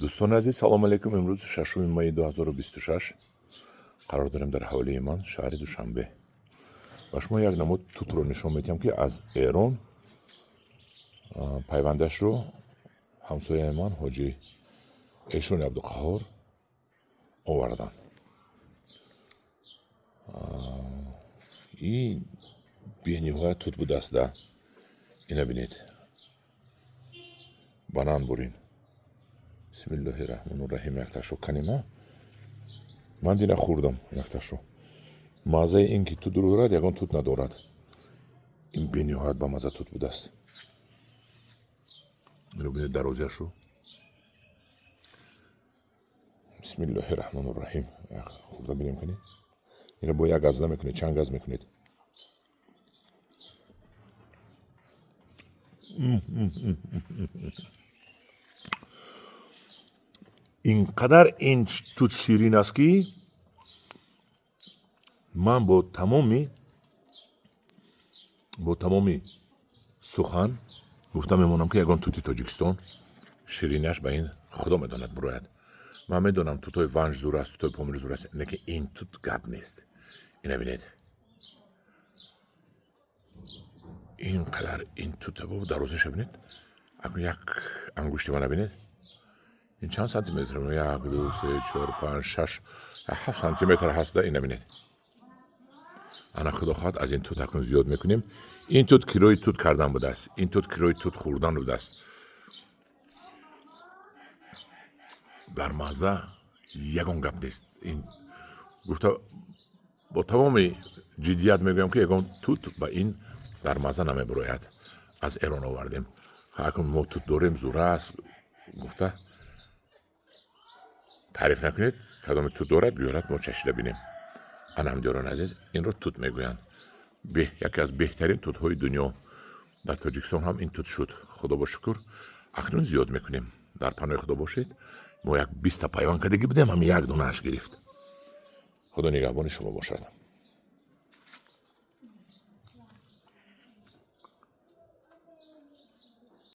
Дӯстони азиз, салому алейкум. Имрӯз 6 майи 2026 қарор дорем дар ҳавлии ман, шаҳри Душанбе. Ба шумо як намуд тутро нишон медиҳам, ки аз Эрон пайвандашро ҳамсояи ман, ҳоҷи Эшони Абдуқаҳҳор, оварданд. Ин бениҳоят тут будааст да. Ина бинед, банан бурин. Бисмиллоҳи раҳмону раҳим. Якташо канима. Ман дина хӯрдам якташо. Маззаи ин ки тут дорад, ягон тут надорад. Ин бениҳоят ба мазза тут будааст. Ино бинед, дарозияшо. Бисмиллоҳи раҳмону раҳим. Хӯрда бинем. Кани, ино бо як газ намекунед, чанд газ мекунед. Ин қадар ин тут ширин аст, ки ман бо тамоми сухан гуфта мемонам, ки ягон тути Тоҷикистон ширинаш ба ин, худо медонад, бурояд. Ман медонам, тутҳои Ванҷ зур аст, тутҳои Помир зур аст, лекин ин тут гап нест. Ина бинед, ин қадар ин тута бо дарозиша бинед. Акун як ангушти мана бинед, ин чанд сантиметр? Як, ду, се, чор, панҷ, шаш, 7 сантиметр ҳаст да. Ина бинед. Ана, худо хоҳад, аз ин тут акун зиёд мекунем. Ин тут кирои тут кардан будааст, ин тут кирои тут хӯрдан будааст. Дар мазза ягон гап нест. Ин гуфта бо тамоми ҷиддият мегӯям, ки ягон тут ба ин дар мазза намебурояд. Аз Эрон овардем. Акун мо тут дорем, зура аст гуфта таъриф накунед. Кадоме тут дорад, биёрад, мо чашида бинем. Ана, ҳамдиёрони азиз, инро тут мегӯянд, яке аз беҳтарин тутҳои дунё. Дар Тоҷикистон ҳам ин тут шуд, худо бо шукр. Акнун зиёд мекунем. Дар паноҳи худо бошед. Мо як 20-та пайванд кардагӣ будем, ҳам як донааш гирифт. Худо нигаҳбони шумо бошад.